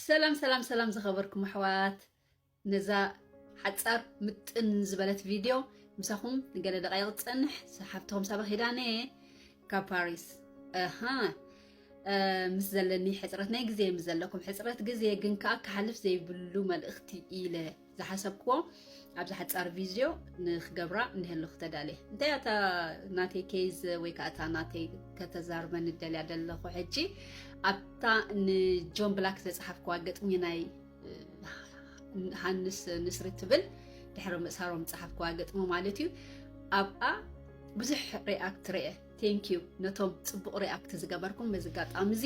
ሰላም ሰላም ሰላም ዝኸበርኩም ኣሕዋት፣ ነዛ ሓጻር ምጥን ዝበለት ቪድዮ ምሳኹም ንገለ ደቃይቕ ትጸንሕ። ሓፍትኹም ሳባ ኪዳነ ካብ ፓሪስ። ኣሃ፣ እ፣ ምስ ዘለኒ ሕጽረት ናይ ግዜ፣ ምስ ዘለኩም ሕጽረት ግዜ ግን ከኣ ክሓልፍ ዘይብሉ መልእኽቲ ኢለ ዝሓሰብክዎ ኣብዚ ሓጻር ቪድዮ ንክገብራ እንሄለኹ ተዳልየ። እንታይ እታ ናተይ ኬዝ ወይ ከዓ እታ ናተይ ከተዛርበኒ ደልያ ደለኹ ሕጂ፣ ኣብታ ንጆን ብላክ ዘጽሓፍክዋ ግጥሚ ናይ፣ እ፣ ሃንስ ንስሪ ትብል ድሕሪ ምእሳሮም ዝጸሓፍክዋ ግጥሚ ማለት እዩ። ኣብኣ ብዙሕ ሪኣክት ርኤ። ቴንክ ዩ ነቶም ጽቡቕ ሪኣክት ዝገበርኩም። በዚ ኣጋጣሚ እዚ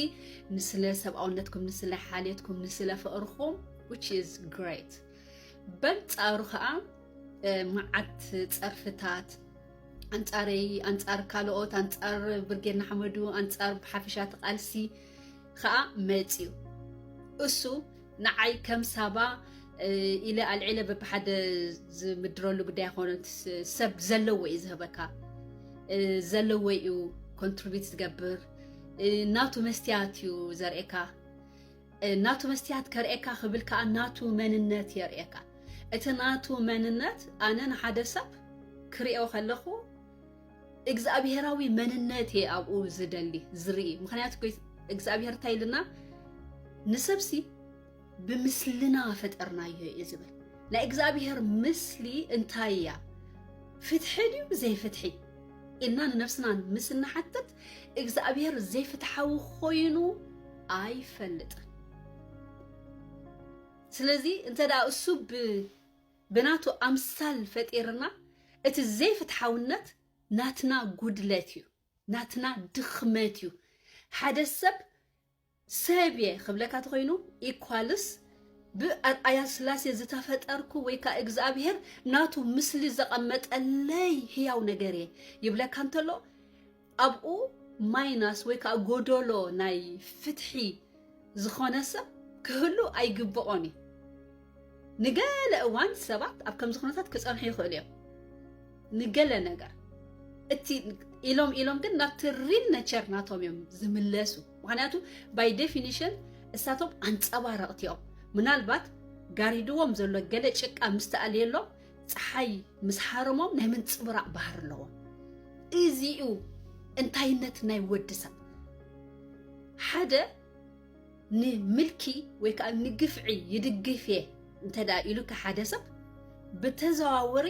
ንስለ ሰብኣውነትኩም፣ ንስለ ሓልየትኩም፣ ንስለ ፍቕርኹም፣ which is great። በንጻሩ ከኣ፣ እ፣ መዓት ጸርፍታት ኣንጻረይ፣ ኣንጻር ካልኦት፣ ኣንጻር ብርጌድ ንሓመዱ፣ ኣንጻር ብሓፈሻ እቲ ቃልሲ ከኣ መጽዩ። እሱ ንዓይ ከም ሳባ፣ እ፣ ኢለ ኣልዒለ በብሓደ ዝምድረሉ ጉዳይ ኣይኮነን። ስ-፣ ሰብ ዘለዎ እዩ ዝህበካ። እ፣ ዘለዎ እዩ ኮንትሪቢዩት ዝገብር። እ፣ ናቱ መስትያት እዩ ዘርእየካ። እ፣ ናቱ መስትያት ከርእየካ ክብል ከኣ ናቱ መንነት የርእየካ። እቲ ናቱ መንነት ኣነ ንሓደ ሰብ ክርእዮ ከለኹ እግዚኣብሄራዊ መንነት እየ ኣብኡ ዝደሊ፣ ዝርኢ። ምኽንያቱ እኮ እግዚኣብሄር እንታይ ኢልና? ንሰብሲ ብምስልና ፈጠርናዮ እዩ ዝብል። ናይ እግዚኣብሄር ምስሊ እንታይ እያ? ፍትሒ ድዩ ዘይፍትሒ? ኢልና ንነብስና ምስ እንሓትት፣ እግዚኣብሄር ዘይፍትሓዊ ኮይኑ ኣይፈልጥን። ስለዚ እንተ ደኣ እሱ ብ-፣ ብናቱ ኣምሳል ፈጢርና፣ እቲ ዘይፍትሓውነት ናትና ጉድለት እዩ፣ ናትና ድኽመት እዩ። ሓደ ሰብ ሰብ እየ ክብለካ ተኾይኑ፣ ኢኳልስ ብኣርኣያ ስላሴ ዝተፈጠርኩ ወይ ከዓ እግዚኣብሄር ናቱ ምስሊ ዘቐመጠለይ ህያው ነገር እየ ይብለካ እንተሎ፣ ኣብኡ ማይናስ ወይ ከዓ ጎደሎ ናይ ፍትሒ ዝኾነ ሰብ ክህሉ ኣይግብኦን እዩ። ንገለ እዋን ሰባት ኣብ ከምዚ ኩነታት ክጸንሑ ይኽእሉ እዮም። ንገለ ነገር እቲ ኢሎም ኢሎም ግን ናብቲ ሪል ነቸር ናቶም እዮም ዝምለሱ። ምኽንያቱ ባይ ዴፊኒሽን እሳቶም ኣንጸባረቕቲ እዮም። ምናልባት ጋሪድዎም ዘሎ ገለ ጭቃ ምስ ተኣልየሎም፣ ጸሓይ ምስ ሓረሞም ናይ ምንጽብራቕ ባህሪ ኣለዎም። እዚኡ እንታይነት ናይ ወዲ ሰብ። ሓደ ንምልኪ ወይ ከዓ ንግፍዒ ይድግፍ እየ እንተ ደኣ ኢሉካ ሓደ ሰብ፣ ብተዘዋወሪ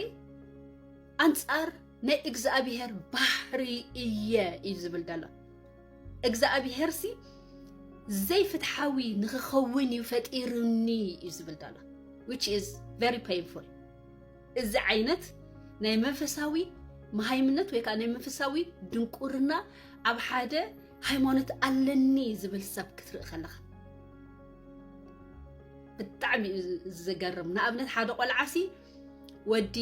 ኣንጻር ናይ እግዚኣብሄር ባህሪ እየ እዩ ዝብል ዘሎ። እግዚኣብሄርሲ ዘይፍትሓዊ ንክኸውን እዩ ፈጢሩኒ እዩ ዝብል ዘሎ፣ which is very painful። እዚ ዓይነት ናይ መንፈሳዊ መሃይምነት ወይ ከዓ ናይ መንፈሳዊ ድንቁርና ኣብ ሓደ ሃይማኖት ኣለኒ ዝብል ሰብ ክትርኢ ከለኻ ብጣዕሚ እዩ ዝገርም። ንኣብነት ሓደ ቆልዓሲ ወዲ፣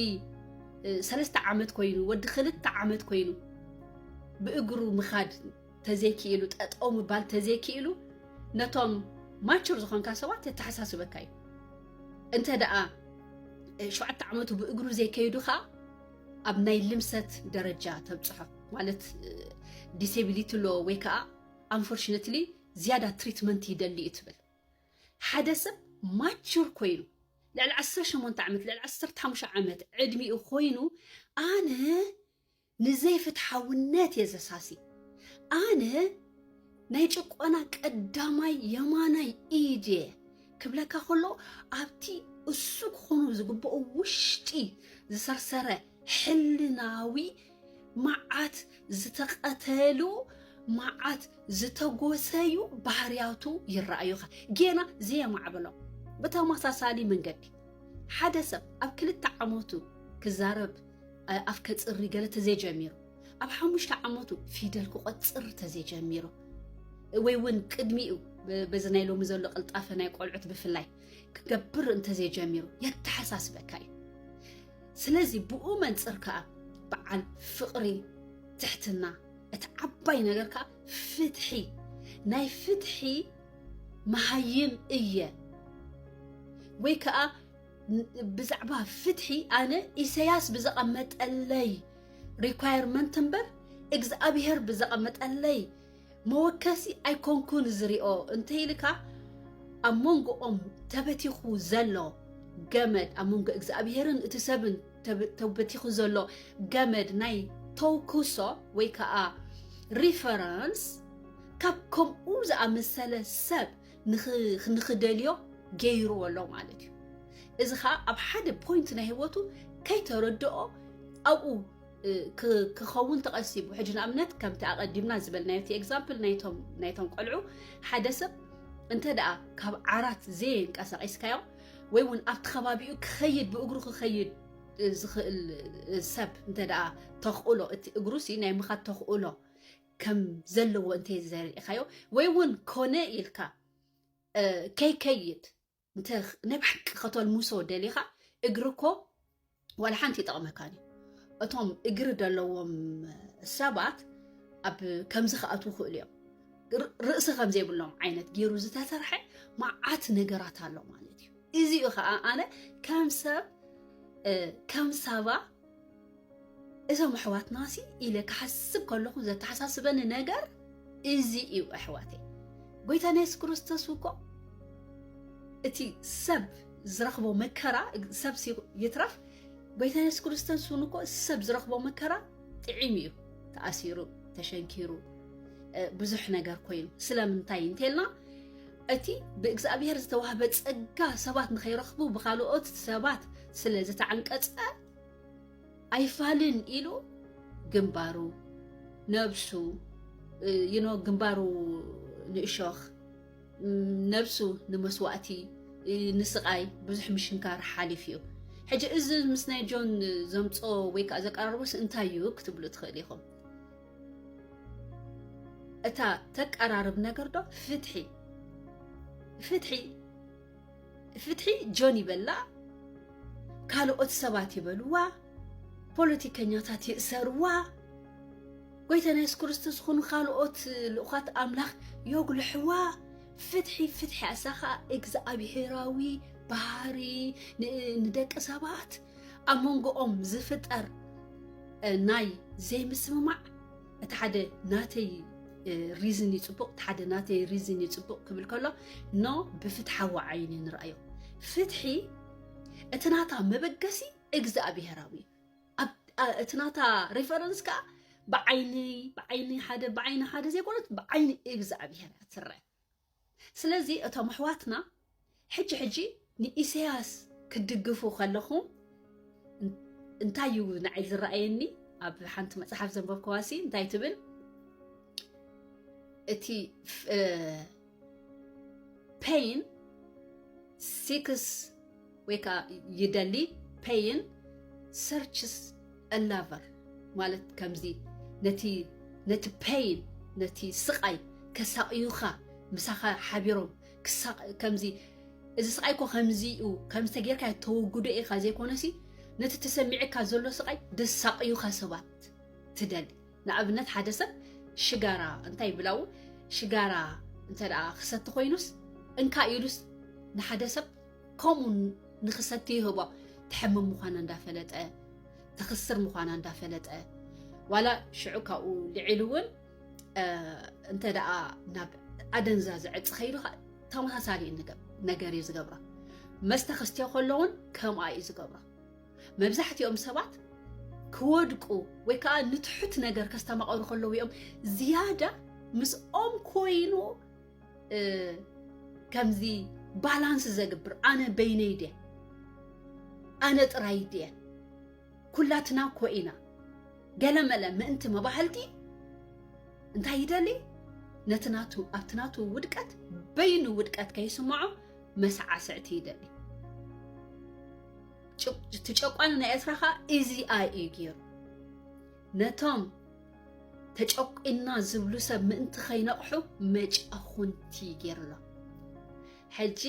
እ፣ ሰለስተ ዓመት ኮይኑ፣ ወዲ ክልተ ዓመት ኮይኑ ብእግሩ ምኻድ ተዘይክኢሉ፣ ጠጠው ምባል ተዘይክኢሉ፣ ነቶም ማቹር ዝኾንካ ሰባት የተሓሳስበካ እዩ። እንተ ደኣ፣ እ፣ ሸውዓተ ዓመቱ ብእግሩ ዘይከይዱ ኸኣ ኣብ ናይ ልምሰት ደረጃ ተብጽሖ። ማለት፣ እ፣ ዲሴቢሊቲ ኣሎ ወይ ከኣ ኣንፎርችነትሊ ዝያዳ ትሪትመንት ይደሊ እዩ ትብል። ሓደ ሰብ ማቹር ኮይኑ ልዕሊ ዓሰርተ ሸሞንተ ዓመት፣ ልዕሊ ዓሰርተ ሓሙሽተ ዓመት ዕድሚኡ ኮይኑ፣ ኣነ ንዘይፍትሓውነት እየ ዘሳሲ። ኣነ ናይ ጭቆና ቀዳማይ የማናይ ኢድ እየ ክብለካ ከሎ፣ ኣብቲ እሱ ክኾኑ ዝግብኦ ውሽጢ ዝሰርሰረ ሕልናዊ መዓት ዝተቐተሉ፣ መዓት ዝተጎሰዩ ባህርያቱ ይረኣዩኻ። ጌና ዘየማዕበሎም። ብተመሳሳሊ መንገዲ፣ ሓደ ሰብ ኣብ ክልተ ዓመቱ ክዛረብ፣ እ፣ ኣፍ ከጽሪ ገለ ተዘይጀሚሩ፣ ኣብ ሓሙሽተ ዓመቱ ፊደል ክቆጽር ተዘይጀሚሩ፣ ወይ እውን ቅድሚኡ ብ-፣ በዚ ናይ ሎሚ ዘሎ ቅልጣፈ ናይ ቆልዑት ብፍላይ ክገብር እንተዘይጀሚሩ የተሓሳስበካ እዩ። ስለዚ ብኡ መንጽር ከኣ በዓል ፍቕሪ፣ ትሕትና፣ እቲ ዓባይ ነገር ከኣ ፍትሒ፣ ናይ ፍትሒ መሃይም እየ ወይ ከኣ ን-፣ ብዛዕባ ፍትሒ ኣነ ኢሳያስ ብዘቐመጠለይ ሪኳየርመንት እምበር እግዚኣብሄር ብዘቐመጠለይ መወከሲ ኣይኮንኩን ዝሪኦ እንተ ኢልካ፣ ኣብ መንጎኦም ተበቲኹ ዘሎ ገመድ፣ ኣብ መንጎ እግዚኣብሄርን እቲ ሰብን ተበ- ተበቲኹ ዘሎ ገመድ ናይ ተውክሶ ወይ ከዓ ሪፈረንስ ካብ ከምኡ ዝኣመሰለ ሰብ ንኽ- ንኽደልዮ ገይርዎ ኣሎ ማለት እዩ። እዚ ከዓ ኣብ ሓደ ፖይንት ናይ ህይወቱ ከይተረድኦ ኣብኡ እ፣ ክ- ክኸውን ተቐሲቡ። ሕጂ ንኣብነት ከምቲ ኣቐዲምና ዝበልናዮ እቲ ኤግዛምፕል ናይቶም ናይቶም ቆልዑ ሓደ ሰብ እንተ ደኣ ካብ ዓራት ዘየንቀሳቒስካዮ ወይ እውን ኣብቲ ከባቢኡ ክኸይድ ብእግሩ ክኸይድ እ፣ ዝኽእል እ፣ ሰብ እንተ ደኣ ተኽእሎ እቲ እግሩ ሲ ናይ ምኻድ ተኽእሎ ከም ዘለዎ እንተ ዘርኢኻዮ ወይ እውን ኮነ ኢልካ እ፣ ከይከይድ እንተ ናይ ብሓቂ ከተልምሶ ደሊኻ እግሪ እኮ ዋላ ሓንቲ ይጠቕመካን እዩ። እቶም እግሪ ዘለዎም ሰባት ኣብ ከምዚ ክኣትዉ ይኽእሉ እዮም። ር- ርእሲ ከም ዘይብሎም ዓይነት ገይሩ ዝተሰርሐ መዓት ነገራት ኣሎ ማለት እዩ። እዚኡ ከዓ ኣነ ከም ሰብ እ፣ ከም ሳባ እዞም ኣሕዋትናሲ ኢለ ክሓስብ ከለኹ ዘተሓሳስበኒ ነገር እዚ እዩ ኣሕዋተይ። ጎይታና የሱስ ክርስቶስ እኮ እቲ ሰብ ዝረኽቦ መከራ ሰብ ሲ- ይትረፍ ጎይታና የሱስ ክርስቶስ እውን እኮ ሰብ ዝረኽቦ መከራ ጥዒም እዩ። ተኣሲሩ ተሸንኪሩ እ፣ ብዙሕ ነገር ኮይኑ ስለምንታይ እንተልና እቲ ብእግዚኣብሔር ዝተዋህበ ጸጋ ሰባት ንኸይረኽቡ ብኻልኦት ሰባት ስለ ዝተዓንቀጸ ኣይፋልን ኢሉ ግንባሩ ነብሱ ይኖ ግንባሩ ንእሾኽ ነብሱ ንመስዋእቲ ንስቓይ ብዙሕ ምሽንካር ሓሊፉ እዩ። ሕጂ እዚ ምስ ናይ ጆን ዘምጾ ወይ ከዓ ዘቀራርቦስ እንታይ እዩ ክትብሉ ትኽእል ኢኹም። እታ ተቀራርብ ነገር ዶ ፍትሒ ፍትሒ ፍትሒ ጆን ይበላ፣ ካልኦት ሰባት ይበልዋ፣ ፖለቲከኛታት ይእሰርዋ፣ ጎይታና የሱስ ክርስቶስ ኹን ካልኦት ልኡኻት ኣምላኽ የጉልሕዋ። ፍትሒ ፍትሒ ኣሳኻ እግዚኣብሄራዊ ባህሪ ንደቂ ሰባት ኣብ መንጎኦም ዝፍጠር ናይ ዘይምስምማዕ እቲ ሓደ ናተይ ሪዝን እዩ ፅቡቕ፣ እቲ ሓደ ናተይ ሪዝን እዩ ፅቡቕ ክብል ከሎ ኖ ብፍትሓዊ ዓይኒ ንርኣዮ። ፍትሒ እቲ ናታ መበገሲ እግዚኣብሄራዊ እዩ። እቲ ናታ ሪፈረንስ ከዓ ብዓይኒ ብዓይኒ ሓደ ብዓይኒ ሓደ ዘይኮነት ብዓይኒ እግዚኣብሄር እያ ትረአ። ስለዚ እቶም ኣሕዋትና ሕጂ ሕጂ ንኢሳያስ ክትድግፉ ከለኹም እንታይ እዩ ንዓይ ዝረኣየኒ? ኣብ ሓንቲ መጽሓፍ ዘንበብክዋሲ እንታይ ትብል? እቲ ፔን ሲክስ ወይ ከዓ ይደሊ ፔን ሰርችስ ላቨር ማለት ከምዚ ነቲ ነቲ ፔን ነቲ ስቃይ ከሳቅዩካ ምሳኻ ሓቢሮም ከምዚ እዚ ስቃይ እኮ ከምዚ እዩ ከምዚ ተጌርካ ተወግዶ ኢኻ ዘይኮነሲ ነቲ ተሰሚዕካ ዘሎ ስቃይ ደሳቅዩካ ሰባት ትደሊ። ንኣብነት ሓደ ሰብ ሽጋራ እንታይ ይብላው ሽጋራ እንተ ደኣ ክሰቲ ኮይኑስ እንካ ኢሉስ ንሓደ ሰብ ከምኡ ንክሰቲ ይህቦ። ትሐምም ምዃና እንዳፈለጠ ትኽስር ምዃና እንዳፈለጠ ዋላ ሽዑ ካብኡ ልዒሉ እውን እንተ ደኣ ናብ ኣደንዛዚ ዕፅ ከይዱ ተመሳሳሊ ነገር እዩ ዝገብራ። መስተ ክስትዮ ከሎ እውን ከምኣ እዩ ዝገብራ። መብዛሕትኦም ሰባት ክወድቁ ወይ ከዓ ንትሑት ነገር ከስተማቐሩ ከለዉ እዮም ዝያዳ ምስኦም ኮይኑ ከምዚ ባላንስ ዘግብር። ኣነ በይነይ ድየ ኣነ ጥራይ ድየ ኩላትና እኮ ኢና ገለመለ ምእንቲ መባህልቲ እንታይ ይደሊ ነቲ ናቱ ኣብቲ ናቱ ውድቀት በይኑ ውድቀት ከይስምዖ መሳዕስዕቲ ይደሊ። ትጨቋኒ ናይ ኤርትራ ኸዓ እዚ ኣይ እዩ ገይሩ ነቶም ተጨቂና ዝብሉ ሰብ ምእንቲ ከይነቕሑ መጫኹንቲ ገይርሎም። ሕጂ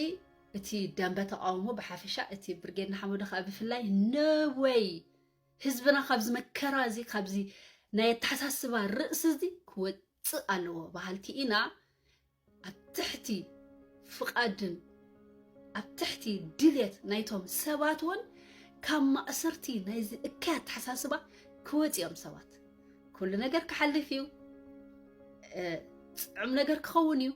እቲ ደንበ ተቃውሞ ብሓፈሻ እቲ ብርጌድ ንሓመዱ ከዓ ብፍላይ ነወይ ህዝብና ካብዚ መከራ እዚ ካብዚ ናይ ኣተሓሳስባ ርእሲ እዚ ክወፅእ ኣለዎ በሃልቲ ኢና። ኣብ ትሕቲ ፍቓድን ኣብ ትሕቲ ድልየት ናይቶም ሰባት እውን ካብ ማእሰርቲ ናይዚ እከይ ኣተሓሳስባ ክወፅኦም ሰባት ኩሉ ነገር ክሓልፍ እዩ። ፅዑም ነገር ክኸውን እዩ።